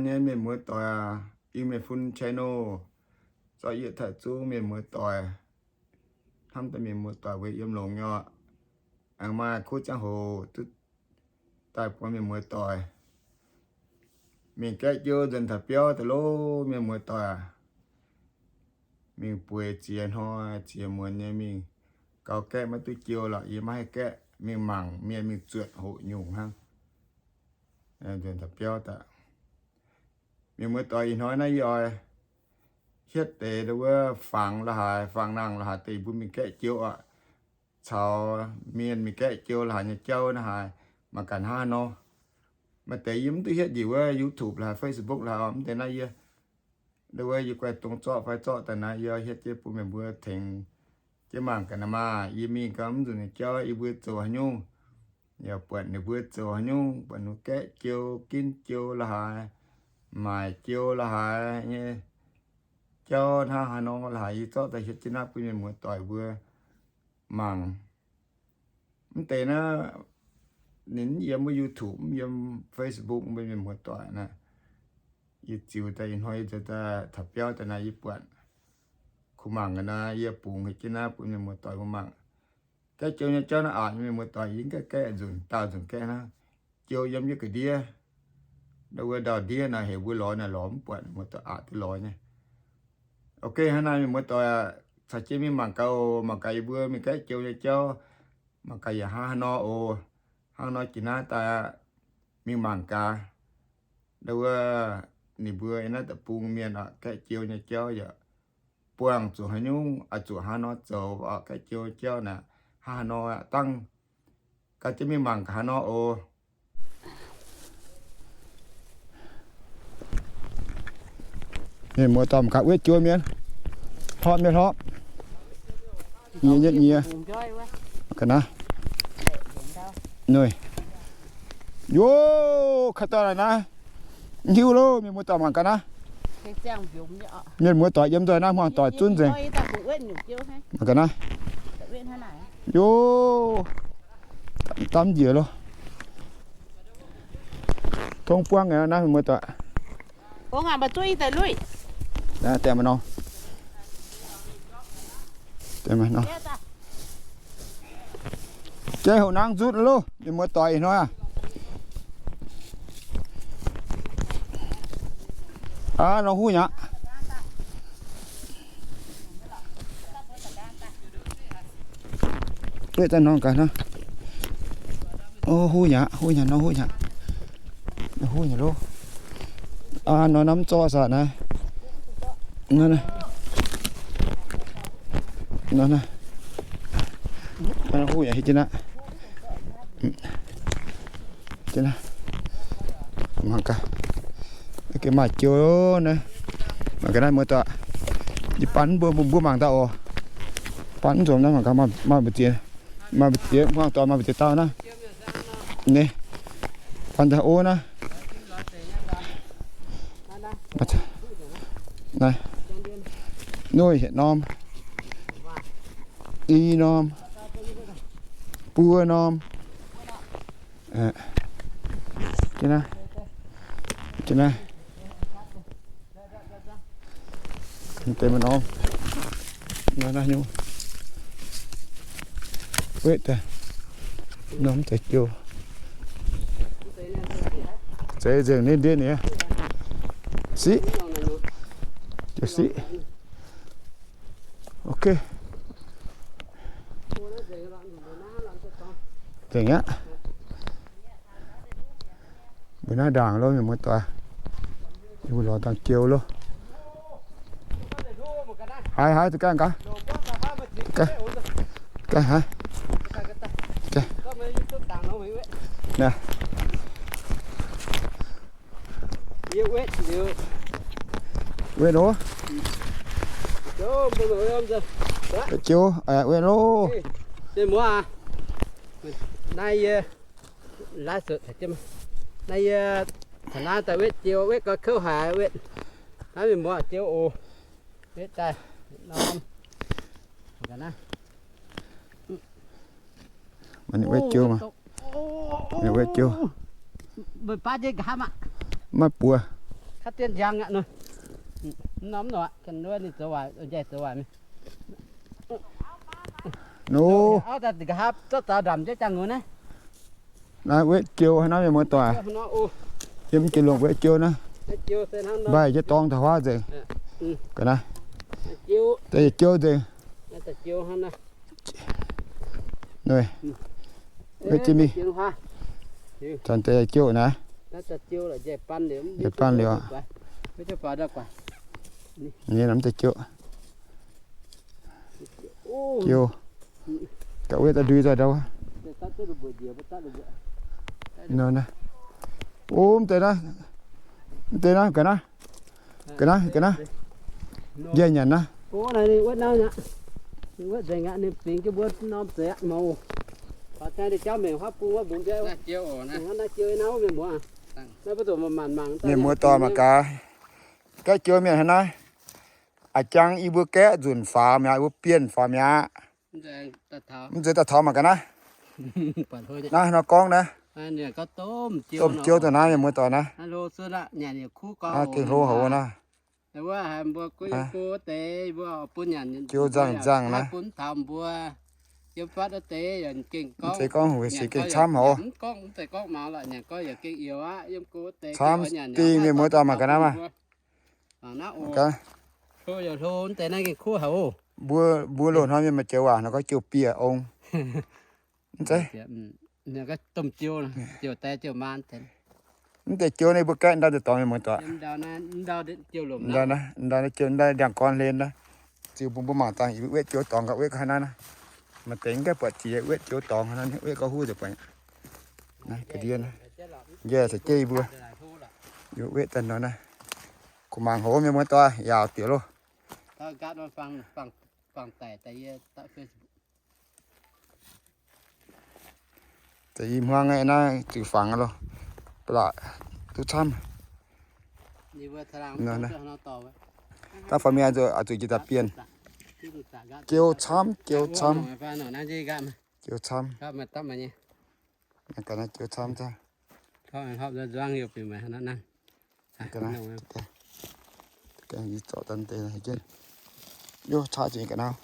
nyei mienh muoz-doic, Iu Mienh Fun channel, zorqv yietc taaih zungv mienh muoz-doic, hnamv daaih mienh muoz-doic mbuo yiem longx nyei oc. Aengx maaih kuv ziangh hoc duqv daaih buangh mienh muoz-doic mingh gaeqv jiou nzuonx taux biauv daaih loh, mienh muoz-doic. Mingh bueix ziex hnoi ziex muonz nyei mingh gau gaeqv maiv duqv jiou lorqc, yie maiv haih gaeqv, mingh mangc mienh mingh zuotc hoqc nyungc hnangv. Nzuonx taux biauv daaih. Mienh muoz-doic, ih hnoi naaiv yie oix hietv deix wuov fangx la'haaix, fangx nangh la'haaix deix mbuo mingh gaeqv jiou oc. Caux mienh mingh gaeqv jiou la'haaix nyei jauv naaiv haaix, mangc gaax hnangv haaix nor. Maaih deix yie mv duqv hietv njiec wuov YouTube la'haaix, Facebook la'haaix, mv deix naaiv yie, wuov yie guai dongh zorqv fai zorqv daaih naaiv yie hietv jienv bun meih mbuo tengx jienv mangc gaax naaiv maah. Yie mingh gau mv nzunc nyei jauv yie mbuo zoux haaix nyungc, yaac buatc ninh mbuo zoux haaix nyungc, buatc ninh gaeqv jiou, ginv jiou la'haaix, maaic jiou la'haaix nyei jauv hnangv haaix nor la'haaix, yie zorqv daaih hietv jienv naaiv bun mienh muoz-doic mbuo mangc. Mv deix naaiv ninh mv yiem wuov YouTube, mv yiem Facebook, mbuo mienh muoz-doic naaiv. Yie ziux daaih ih hnoi yie zoux daaih taux biauv daaih naaiv yie buatc, kuh mangc gaax naaiv yie bungx haic jienv naaiv bun mienh muoz-doic mbuo mangc. Gaeqv jiou nyei jauv naaiv aqc, mienh muoz-doic yie mv gaengh gaeqv nzunc, daauh nzunc gaeqv hnangv. Jiou yiem yie ga'ndiev, ndau wuov ndau ndiev naaic heuc mbuo lorz naaic lorz mv buatc, muoz-doic aqc duqv lorz nyei. Ok, hnangv naaiv mienh muoz-doic caux jienv mingh mangc gaax oc. Mangc gaax yie mbuo mingh gaeqv jiou nyei jauv, mangc gaax yaac hnangv haaix nor oc. Hnangv haaix nor jiex naaiv daaih mingh mangc gaax. Ndau wuov ninh mbuo yiem naaiv deic-bung mienh oc, gaeqv jiou nyei jauv yaac buangh zuqc haaix nyungc, oix zuqc hnangv haaix nor zoux oc. Gaeqv jiou jauv naaic hnangv haaix nor dangh, gaax jienv mingh mangc gaax haaix nor oc. Mienh muoz-doic mangc gaax wetv jiou mienh, hlorpv mienh hlorpv, nyie nyie nyie. Ga'naaiv, yoc, kaaix dauh naaic naaiv, hiuv loh, mienh muoz-doic mangc gaax naaiv. Mienh muoz-doic yiem nzoih naaiv hmuangx doic zunv nzengc. Mangc gaax naaiv, yoc, damv njiec loh. Tongv buangv naaiv mienh muoz-doic. Deix maiv nor, jai houc nangv nzutv loh, mienh muoz-doic ih hnoi aqv. Aa, nor huv nyaqc. Wetv daaih nor gaax nor. Huv nyaqc, huv nyaqc, nor huv nyaqc. Huv nyaqc loh. Aa, nor mv zorqv saah naaiv. Nor naaiv, nor naaiv, huv nyaqc hietv jienv aqv. Jienv naaiv, mangc gaax, maaih jiou naaiv. Mangc gaax naaiv muoz-doic, yie bun mbuo, mbuo mangc daaih oc. Bun nzuonx naaiv mangc gaax, maaih mbu'ziex, maaih mbu'ziex hmuangx doic, maaih mbu'ziex dauh naaiv. Ni, bun daaih ov naaiv. Naaiv, noiv hietc norm, i norm, buo norm. Jienv naaiv, jienv naaiv, deix maaih norm, naaiv nyungc, wetv daaih, norm deix jiou, zeiz nzengc, ndiev ndiev nyei, siqv, jiou siqv. Ok. Nzengc aqv. Mbuo naaiv ndaangc loh, mienh muoz-doic. Yie mbuo lorz dangh jiou loh. Haiz, haiz, ganh gaax. Ganh haiz. Naaiv. Wetv loh. Jiou, wetv loh. Naaiv yie, naaiv yie taux naaiv daaih wetv jiou, wetv gau kouv haic wetv. Naaiv mienh muoz jiou oc. Wetv daaih norm. Mangc gaax naaiv. Ninh wetv jiou maah. Ninh wetv jiou. Maiv buoz. Dien njang aqv nor. Mv norm nor, ganh wuov ninh zoux waaic, njaih zoux waaic mingh. Nu. Auv daaih nqa'haav zorqv zaux ndamc jienv jangx-nqox naaiv. Naaiv wetv jiou hnangv naaiv, mienh muoz-doic. Yiem jiex lungh wetv jiou naaiv. Mbaih jienv dorngx taux huaav nzengc. Ga'naaiv. Deix yietc jiou nzengc. Wetv jienv mingh. Zanc deix yietc jiou naaiv. Yietc banh liuz. Nyei namv deix jiou. Jiou. Ga'wetv daaih ndui daaih ndau. Nor naaiv. O, mv deix naaiv. Mv deix naaiv, ga'naaiv. Ga'naaiv, ga'naaiv. Njaih nyanc naaiv. Mienh muoz-doic mangc gaax, gaeqv jiou mienh hnangv naaiv. A'jang yie mbuo gaeqv nzunc faaux mi'aqv, yie mbuo bienh faaux mi'aqv. Mv zeiz daaih taux mangc gaax naaiv. Naaiv nor gorngv naaiv. Domh jiou daaih naaiv, mienh muoz-doic naaiv. Gengh hlo haic wuov naaiv. Jiou nzangh nzangh naaiv. Mv zeiz gorngv weic se gengh camv haic. Camv dingh, mienh muoz-doic mangc gaax naaiv maah. Mbuo, mbuo loz-hnoi mienh maaih joux waac nor gorngv jiou bieqc ong. Mv zeiz. Mv deix jiou naaiv mbuo gaeqv ndau deix dorngx, mienh muoz-doic. Ndau naaiv jiou ndau ndiangx-gorn hlen naaiv. Ziux bun mbuo mangc dangh, yie wetv jiou dorngx gauh wetv ga'naaiv naaiv. Maaih deix mv gaengh buatc jiex wetv jiou dorngx naaiv, wetv gauh huv nzengc buatc. Naaiv ga'ndiev naaiv. Njaih caux jeiv mbuo. Yie wetv daaih nor naaiv. Kuv mangc haic, mienh muoz-doic, yaauc diex loh. Deix i hmuangv naaiv zuqc fangx loh, ba'laqc duqv camv. Daav faaux mienh oix zuqc jiex daaih bienh. Jiou camv, jiou camv. Jiou camv. Jiou camv. Yie zorc daaih deix jienv. Yov, caqv zuqc ga'naaiv.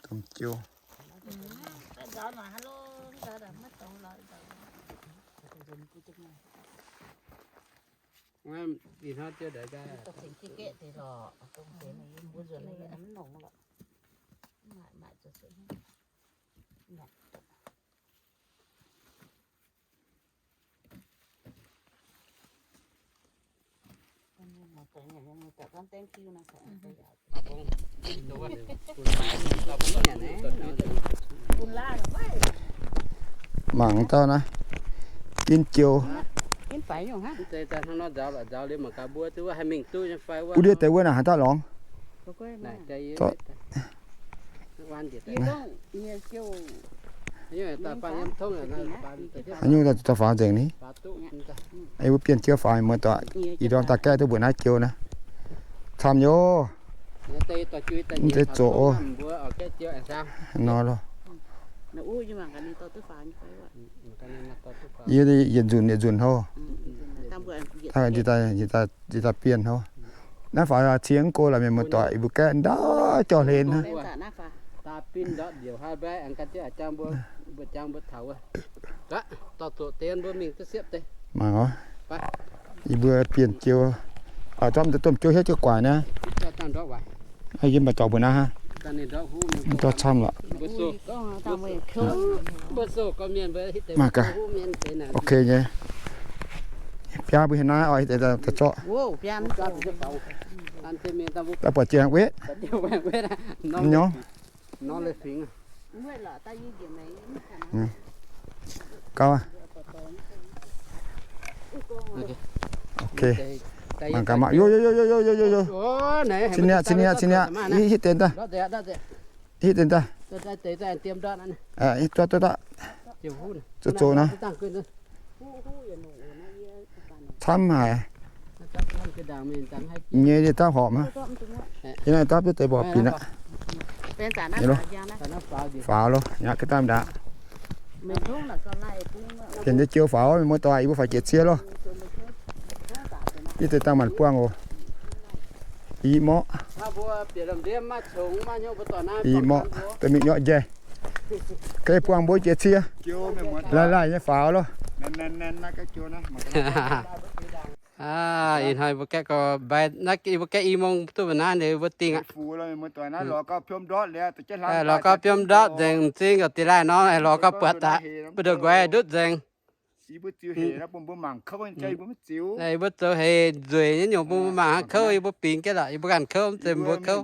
Domh jiou. Mangc dauh naaiv, in jiou. Wuov ndiev deix wuov naaic haaix dauh lorngx? Haaix nyungc daaih faaux nzengc ni? Yie mbuo bienh jiou faaux muoz-doic, ih ndorm daaih gaeqv duqv mbuoqc naaiv jiou naaiv. Camv nyei. Mv zeiz zoqc oc. Nor loh. Yie yietc nzunc yietc nzunc hlo. Yie daaih bienh hlo. Naaiv faaux cingx go laaix mienh muoz-doic, yie mbuo gaeqv ndau jauv hlen hnangv. Mangc oc. Yie mbuo bienh jiou, zorqv domh jiou hietv jienv guaax naaiv. Yie mbuo dorh mbuo naaiv hnangv. Mv dorh camv lorqc. Mangc gaax. Ok nyei. Biaa mbuo hietv naaiv oix deix daaih zorqv. Daaih buatc jiex wetv. Nyorngv. Gauh aqv. Ok. Mangc gaax mangc. Yo, yo, yo, yo, yo, yo, yo. Cin niaa, cin niaa, cin niaa. Ih, hitv deix daaih. Hitv deix daaih. Ih, duqv, duqv, duqv. Zoux, zoux naaiv. Camv haic. Nyei, yie daav horpc aqv. Yie naaiv daav duqv deix mborqc binc aqv. Faaux loh, yaac ga'damv ndaangc. Bienh nyei jiou faaux, mienh muoz-doic, yie mbuo faaux jiex cie loh. Yie deix dangh maanc buangh oc. I morqv. I morqv, da'mingh nyorqv njaih. Ga'naaiv buangh mbuo jiex cie. Laaih laaih nyei faaux loh. Ih hnoi mbuo gaeqv gorx mbai naaiv, mbuo gaeqv i mong duqv mbuo naaiv, ninh mbuo dingh aqv. Lorz gauh piom ndortv nzengc, m'zing gauh dingh laaih nor, lorz gauh buatc daaih, mbu'ndongx nqoi ndutv nzengc. Mbuo zoux heix nzueic nyei nyungc, mbuo mangc hnangv kouv, yie mbuo bingx jienv lorqc, yie mbuo ganh kouv, mv zeiz mbuo kouv.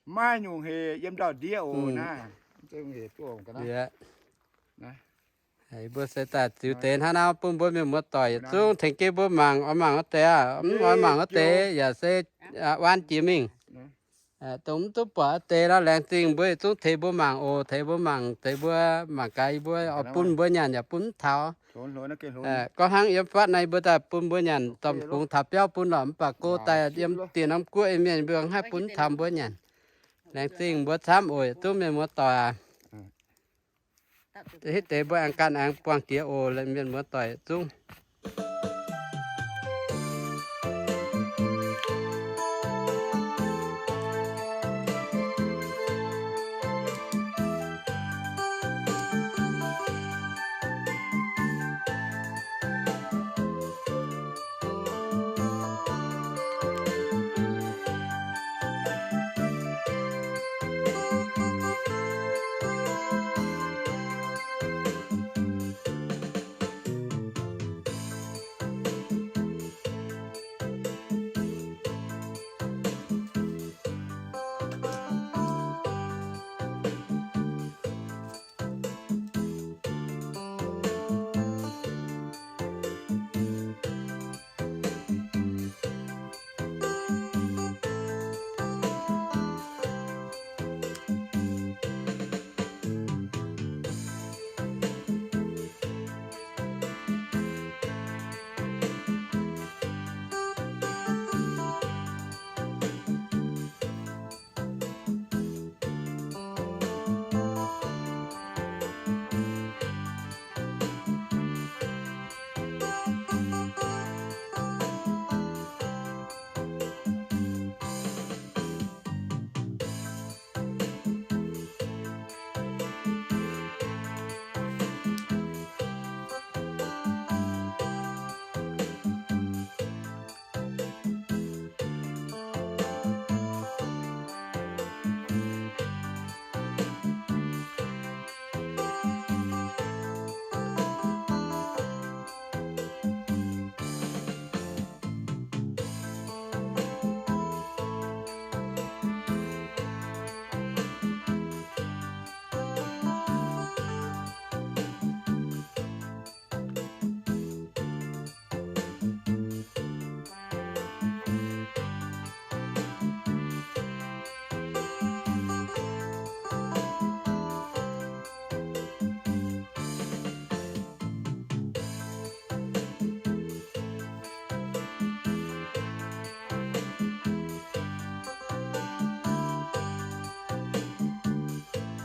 Maiv nyungc hec yiem ndau-ndiev oc naaiv. Yie mbuo se daaih ziux deix hnangv naaiv bun mbuo mienh muoz-doic yietc zungv tengx jienv mbuo mangc, oix mangc wuov deix aqv, mv oix mangc wuov deix yaac se waan jiex mingh. Dongh mv duqv buatc wuov deix nor, laengz zingh mbuo yietc zungv tengx mbuo mangc oc, tengx mbuo mangc, tengx mbuo mangc gaax, yie mbuo oix bun mbuo nyanc yaac bun mv taux. Gorngv hnangv yiem fatv naaiv mbuo daaih bun mbuo nyanc, domh fungx taux biauv bun lorqc, mv baac go daaih yiem dieh norm guoqv mienh mbuo haih bun mv taux mbuo nyanc. Laengz zingh mbuo camv oc, yietc zungv mienh muoz-doic aac. Hitv deix mbuo aengx ganh aengx buangh jiex oc, mienh muoz-doic yietc zungv.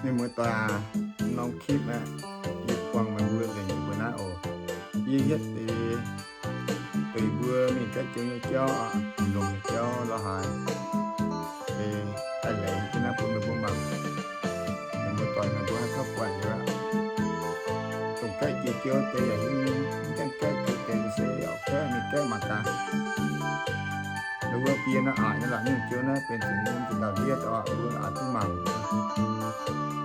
Mienh muoz-doic aac, norm คลิป aeqv, yie buangh meih mbuo nzengc mbuo naaiv oc. Yie hietv deix, deix mbuo mingh gaeqv joux nyei jauv, longx nyei jauv lorz haaix, deix daaih leiz jienv naaiv bun meih mbuo mangc. Meih mbuo doic meih mbuo haih gauh buatc liuz aqv. Dongh gaeqv jiex jauv deix yaac mv gaengh gaeqv jiex deix se yaac gaeqv mingh gaeqv mangc gaax. Nduov wuov bie naaiv aqc nyei la'nyungc jauv naaiv benx zuqc yiem zuqc ndau-ndiev oc, mbuo aqc duqv mangc.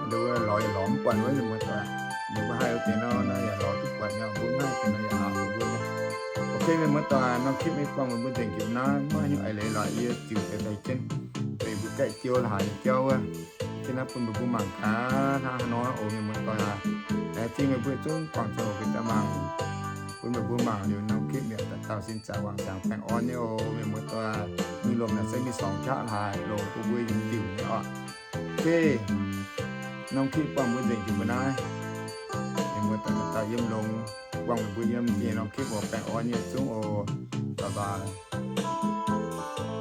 Nduov wuov lorz yaac lorz mv buatc wuov mienh muoz-doic. Ninh mbuo haih wuov deix nor, naaiv yaac lorz duqv buatc nyei, mbuo mv haih deix nor yaac aqc mbuo nyei. Ok, mienh muoz-doic, norm คลิป mingh buangh meih mbuo nzengc jiex naaiv, maiv nyungc eix leiz lorqc, yie ziux deix daaih jienv deix mbuo gaeqv jauv la'haaix nyei jauv wuov. Jienv naaiv bun meih mbuo mangc gaax hnangv haaix nor oc mienh muoz-doic aac. Laengz zingh meih mbuo zungv guangc ziangh hoc bieqc daaih mangc, bun meih mbuo mangc liuz norm คลิป mi'aqv, dauh dauh sin zaangc wangc ziangx baengh orn nyei oc mienh muoz-doic. Mingh lomc naaic se mingh สอง chav la'haaix, longc bun mbuo yietc diuc nyei oc. Ok, norm คลิป buangh mbuo nzengc jiex mbuo naaiv. Mienh muoz-doic dauh dauh yiem longx, buangh meih mbuo yiem deix norm คลิป oc, baengh orn nyei zungv oc. Bye bye.